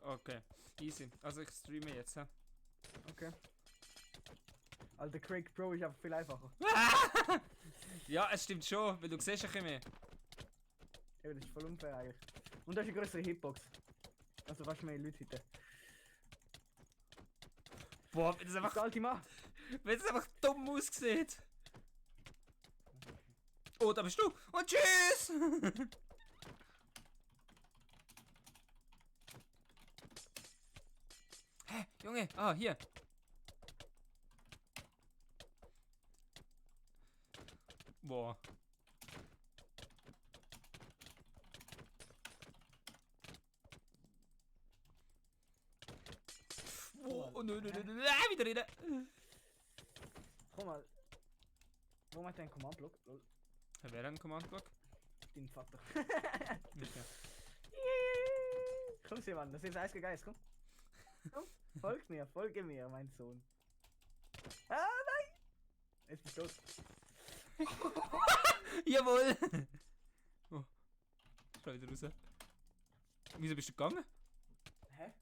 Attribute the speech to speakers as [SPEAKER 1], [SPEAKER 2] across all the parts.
[SPEAKER 1] Okay, easy. Also ich streame jetzt, hä?
[SPEAKER 2] Okay. Alter, Craig Pro ist einfach viel einfacher.
[SPEAKER 1] Ja, es stimmt schon, weil du siehst ein bisschen mehr.
[SPEAKER 2] Ja, das ist voll unfair eigentlich. Und das ist eine größere Hitbox. Also fast mehr Leute heute.
[SPEAKER 1] Boah, wenn das
[SPEAKER 2] Das
[SPEAKER 1] einfach,
[SPEAKER 2] alte Mann.
[SPEAKER 1] wenn das einfach dumm aussieht. Oh, da bist du. Und tschüss! Hä, Junge? Ah, hier. Boah. Oh, nö, nö, nö, nö, wieder rein.
[SPEAKER 2] Komm mal. Wo hat der einen Command-Block? Lol.
[SPEAKER 1] Wer hat einen Command-Block?
[SPEAKER 2] Dein Vater.
[SPEAKER 1] Okay.
[SPEAKER 2] Komm, Simon, das ist Eis gegen Eis, komm. Komm, folge mir, mein Sohn. Ah, nein! Jetzt bist du tot.
[SPEAKER 1] Jawohl! Oh. Schau wieder raus. Wieso bist du gegangen?
[SPEAKER 2] Hä?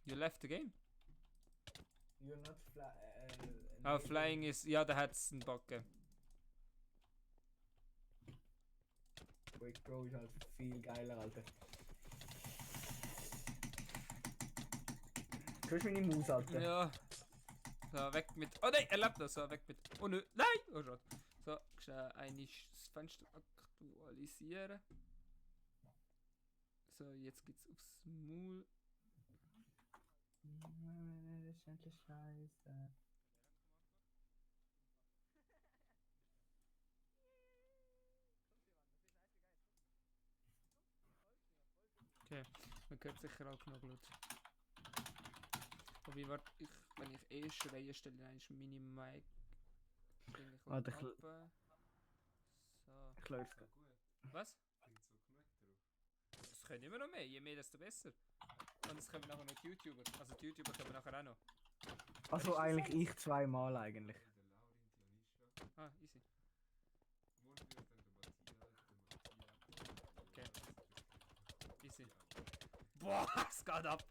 [SPEAKER 1] You left the game.
[SPEAKER 2] You're not
[SPEAKER 1] Ah, Flying ist. Ja, da hat es einen Bug gegeben.
[SPEAKER 2] Quake Pro ist halt viel geiler, Alter. Hörst du meine Maus, Alter?
[SPEAKER 1] Ja. So, weg mit. Oh nein, er lebt noch. So, weg mit. Oh nö. Nein! Oh Gott. So, schnell das Fenster aktualisieren. So, jetzt geht's aufs Maul.
[SPEAKER 2] Das ist endlich scheiße.
[SPEAKER 1] Okay, man hört sicher auch genug Leute. Wobei, warte, wenn ich eh schreie, stelle ich meine Mic.
[SPEAKER 2] Warte,
[SPEAKER 1] ab. So.
[SPEAKER 2] ich löse es.
[SPEAKER 1] Was? Das können immer noch mehr, je mehr desto besser. Und das können wir nachher mit YouTuber. Also die YouTuber können wir nachher auch noch.
[SPEAKER 2] Also eigentlich ich zweimal eigentlich.
[SPEAKER 1] Ah, easy. Okay. Easy. Boah, es geht ab!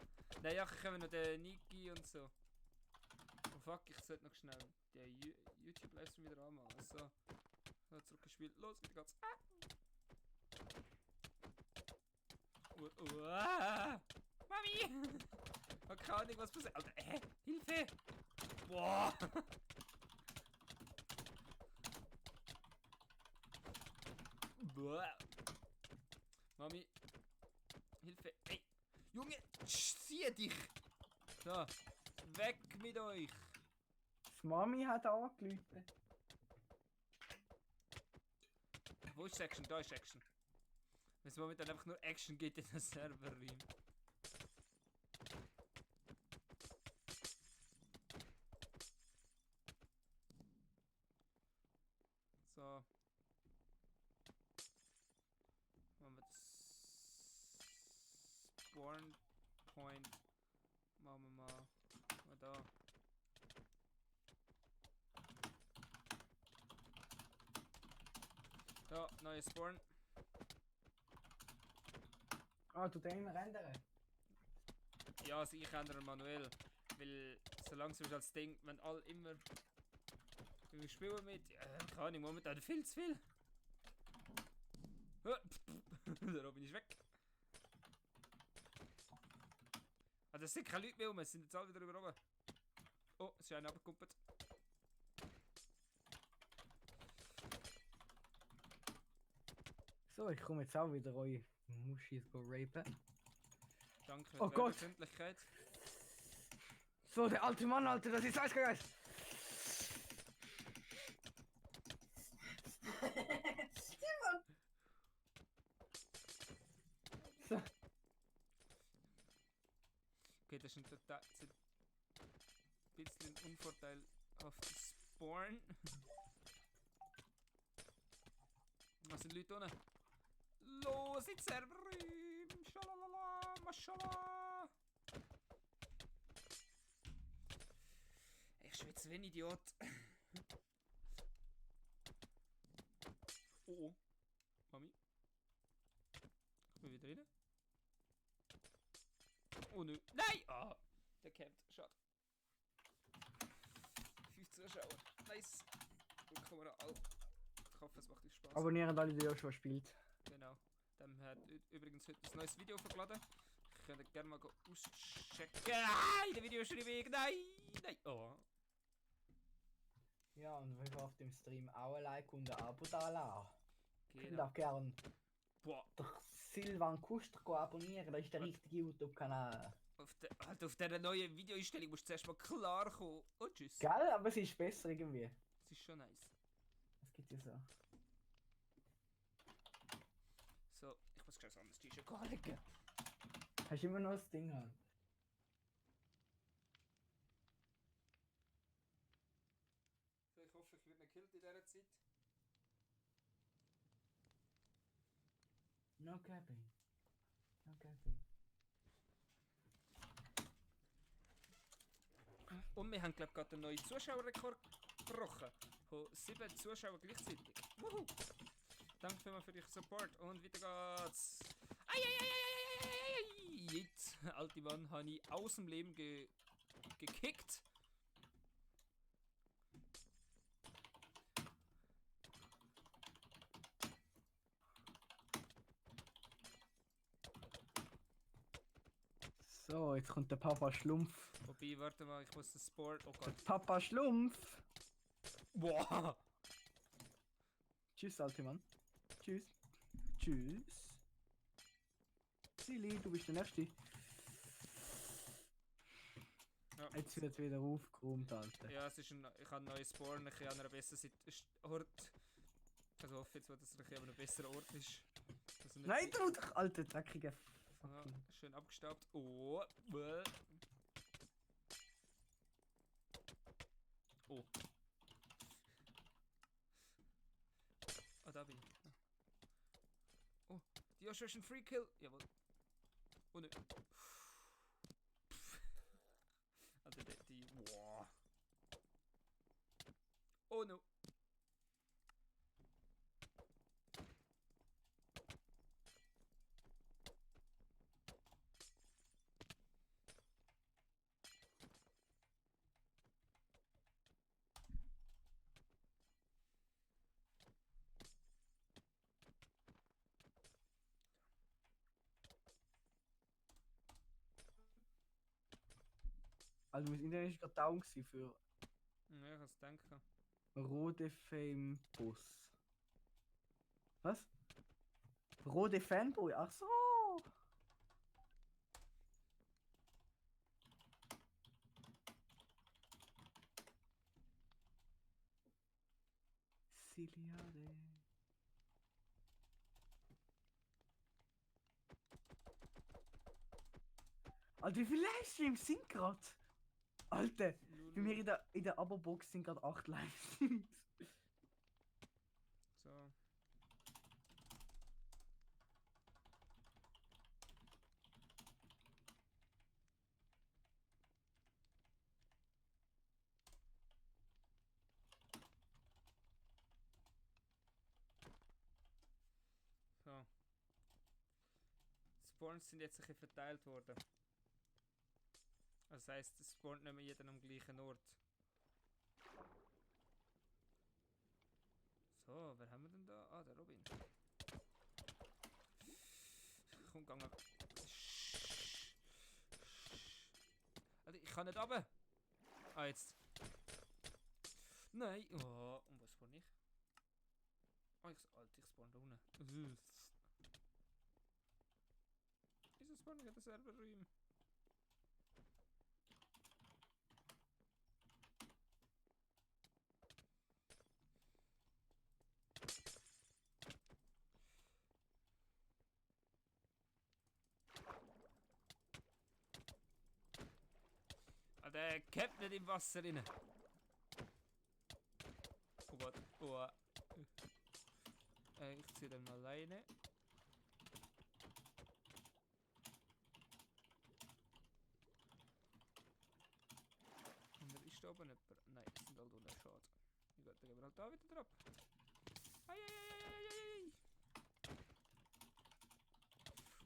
[SPEAKER 1] Nein, ja, können wir noch den Niki und so. Oh fuck, ich sollte noch schnell den YouTube-Livestream wieder anmachen. So. Zurückgespielt. Los, wieder geht's. Ah. Mami! Oh, keine Ahnung, was passiert. Alter, Hilfe! Boah! Boah! Mami! Hilfe! Ey! Junge! Zieh dich! So! Weg mit euch!
[SPEAKER 2] Das Mami hat angerufen.
[SPEAKER 1] Wo ist Action? Da ist Action. Wenn es momentan einfach nur Action gibt in den Server-Raum. So. Machen wir das Spawn Point. Machen wir mal da. Ja, neues Spawn.
[SPEAKER 2] Ah, du den immer ändern?
[SPEAKER 1] Ja, also ich ändere manuell. Weil so langsam ist als Ding, wenn alle immer spielen mit. Keine Ahnung, momentan viel zu viel. Der Robin ist weg. Also es sind keine Leute mehr rum, es sind jetzt alle wieder über oben. Oh, es ist einer abgekumpelt.
[SPEAKER 2] So, ich komme jetzt auch wieder eure Muschis rapen.
[SPEAKER 1] Danke für
[SPEAKER 2] Oh
[SPEAKER 1] die
[SPEAKER 2] Gott.
[SPEAKER 1] Öffentlichkeit.
[SPEAKER 2] So, der alte Mann, Alter, das ist Eis gegen Eis. So.
[SPEAKER 1] Okay, das ist ein total ein bisschen unvorteilhaftes Spawn. Was sind Leute unten? Los ins Server! Schalalala, Maschallah! Ich schwitze wie ein Idiot. Oh oh. Mami. Ich bin wieder rein. Oh nö. Nein! Ah! Der campt. Schade. 5 Zuschauer. Nice. Willkommen an alle. Ich hoffe, es macht euch Spaß.
[SPEAKER 2] Abonnieren alle, die ihr schon spielt.
[SPEAKER 1] Genau. Dem hat übrigens heute ein neues Video verladen. Könnt gerne mal auschecken. Ah, in der Videobeschreibung. Nein! Nein! Oh.
[SPEAKER 2] Ja, und wenn ihr auf dem Stream auch ein Like und ein Abo da lassen. Könnt
[SPEAKER 1] Genau.
[SPEAKER 2] auch gern
[SPEAKER 1] Boah.
[SPEAKER 2] den Silvan Kuster abonnieren, das ist der richtige YouTube-Kanal.
[SPEAKER 1] Halt auf dieser neuen Videoeinstellung musst du zuerst mal klar kommen. Und tschüss.
[SPEAKER 2] Geil, aber es ist besser irgendwie.
[SPEAKER 1] Das ist schon nice.
[SPEAKER 2] Das gibt ja so.
[SPEAKER 1] So, ich muss gleich ein anderes T-Shirt anlegen.
[SPEAKER 2] Hast du immer noch das Ding an?
[SPEAKER 1] So, ich hoffe, ich werde nicht gekillt in dieser Zeit.
[SPEAKER 2] No capping. No capping.
[SPEAKER 1] Und wir haben, glaube ich, gerade einen neuen Zuschauerrekord gebrochen. Von 7 Zuschauern gleichzeitig. Wuhu! Danke vielmals für euren Support und weiter geht's. Eieieiei! Jetzt, alte Mann, habe ich aus dem Leben gekickt.
[SPEAKER 2] So, jetzt kommt der Papa Schlumpf.
[SPEAKER 1] Wobei, warte mal, ich muss das Sport. Oh Gott.
[SPEAKER 2] Papa Schlumpf!
[SPEAKER 1] Boah!
[SPEAKER 2] Tschüss, alte Mann. Tschüss. Tschüss. Silly, du bist der Nächste.
[SPEAKER 1] Ja,
[SPEAKER 2] Jetzt wird wieder aufgeräumt, Alter.
[SPEAKER 1] ja, es ist ich habe einen neuen Spawn, ich habe einen besseren Ort. Also hoffe jetzt, dass er ein besserer Ort ist. Dass er nicht
[SPEAKER 2] Nein, du, alter dreckiger
[SPEAKER 1] Ja,
[SPEAKER 2] fucking.
[SPEAKER 1] schön abgestaubt. Oh, bäh. Oh. Ah, da bin ich. Oh, die hast schon Free Kill. Jawohl. Oh ne. Also die. Wow. Oh no.
[SPEAKER 2] Also, mein Internet ist gerade down gewesen für
[SPEAKER 1] Ja, ich kann's denken.
[SPEAKER 2] Rode Fame Bus. Was? Rode Fanboy? Ach so! Siliade. Alter, wie viele Livestreams sind gerade? Alter, bei mir in der Abo-Box sind gerade 8 Livestreams.
[SPEAKER 1] So. So. Die Spawns sind jetzt ein bisschen verteilt worden. Das heisst, es spawnt nicht mehr jeder am gleichen Ort. So, wer haben wir denn da? Ah, der Robin. Komm, gang ab. Also, ich kann nicht runter. Ah, jetzt. Nein. Oh, und was spawn ich? Oh, Alter, ich spawn da unten. Wieso spawn ich in den Serverräumen? Ah, der Cap nicht im Wasser rein. Oh Gott. Oh. Ich ziehe den mal alleine. Und da ist da oben jemand. Nein, das sind halt unten. Schade. Ja gut, dann gehen wir halt da wieder drauf. Eieieiei.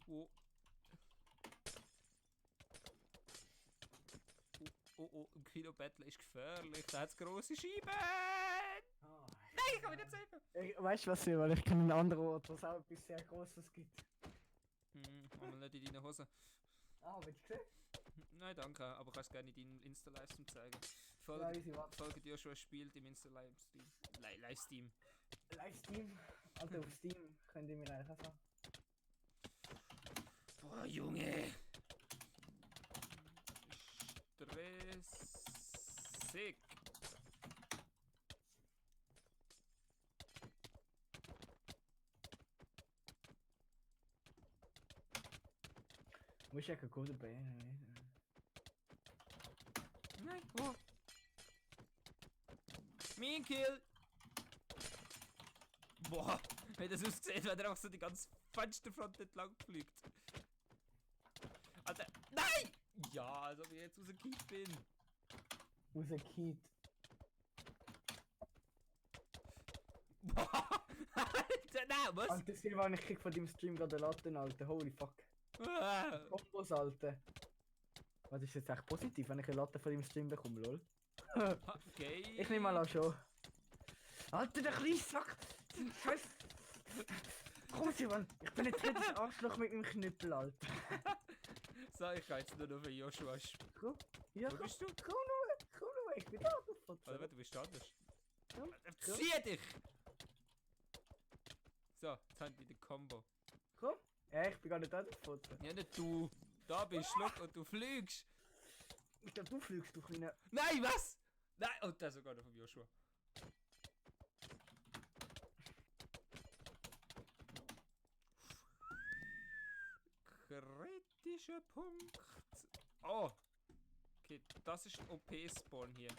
[SPEAKER 1] Oh. oh, im Kino-Battle ist gefährlich, da hat's grosse Scheiben!
[SPEAKER 2] Ah,
[SPEAKER 1] Nein, ich kann mich nicht sehen!
[SPEAKER 2] Weißt du was, weil ich kenne einen anderen Ort, wo es auch etwas sehr Grosses gibt.
[SPEAKER 1] Einmal nicht in deine Hose.
[SPEAKER 2] Ah, willst du sehen?
[SPEAKER 1] Nein, danke, aber kannst gerne in deinem Insta-Livestream zeigen.
[SPEAKER 2] Ja, easy, warte.
[SPEAKER 1] Folge Joshua spielt im Insta-Livestream. Livestream.
[SPEAKER 2] Live-Steam. Alter, auf Steam könnt ihr mir eigentlich auch sagen.
[SPEAKER 1] Boah, Junge! Stressig!
[SPEAKER 2] Muss ich ja gut dabei.
[SPEAKER 1] Nein, oh! Mein Kill! Boah, wenn das aussieht, wenn er auch so die ganze Fensterfront entlang fliegt. Alter, nein! Ja, als ob ich jetzt rausgekippt bin.
[SPEAKER 2] Rausgekippt.
[SPEAKER 1] Boah! Alter, nein, was?
[SPEAKER 2] Alter, Silvan, ich krieg von deinem Stream gerade eine Latte, Alter. Holy fuck.
[SPEAKER 1] Ah.
[SPEAKER 2] Kombos, Alter. Was ist jetzt echt positiv, wenn ich eine Latte von deinem Stream bekomme, lol?
[SPEAKER 1] Okay.
[SPEAKER 2] Ich nehme mal an schon. Alter, der kleine Sack! Scheiß! Komm, Silvan, ich bin jetzt nicht das Arschloch mit dem Knüppel, Alter.
[SPEAKER 1] So, ich gehe jetzt nur noch für Joshua.
[SPEAKER 2] Komm, ja,
[SPEAKER 1] Wo
[SPEAKER 2] komm,
[SPEAKER 1] bist du?
[SPEAKER 2] komm nur, ich bin da, du Fotze.
[SPEAKER 1] Oder du bist anders.
[SPEAKER 2] Komm,
[SPEAKER 1] Zieh dich! So, jetzt haben die den Combo.
[SPEAKER 2] komm. Ja, ich bin gar nicht da, du Fotze.
[SPEAKER 1] Ja, nicht du. Da bist du, schluck und du fliegst.
[SPEAKER 2] Ich glaub, du fliegst, du kleiner...
[SPEAKER 1] Nein, was? Nein, und der sogar noch von Joshua. Kritischer Punkt. Oh. Okay, das ist ein OP-Spawn hier.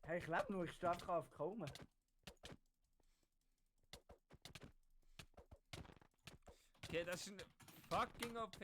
[SPEAKER 2] Hey, ich lebe nur, ich stehe einfach auf Kaumen.
[SPEAKER 1] Okay, das ist ein fucking OP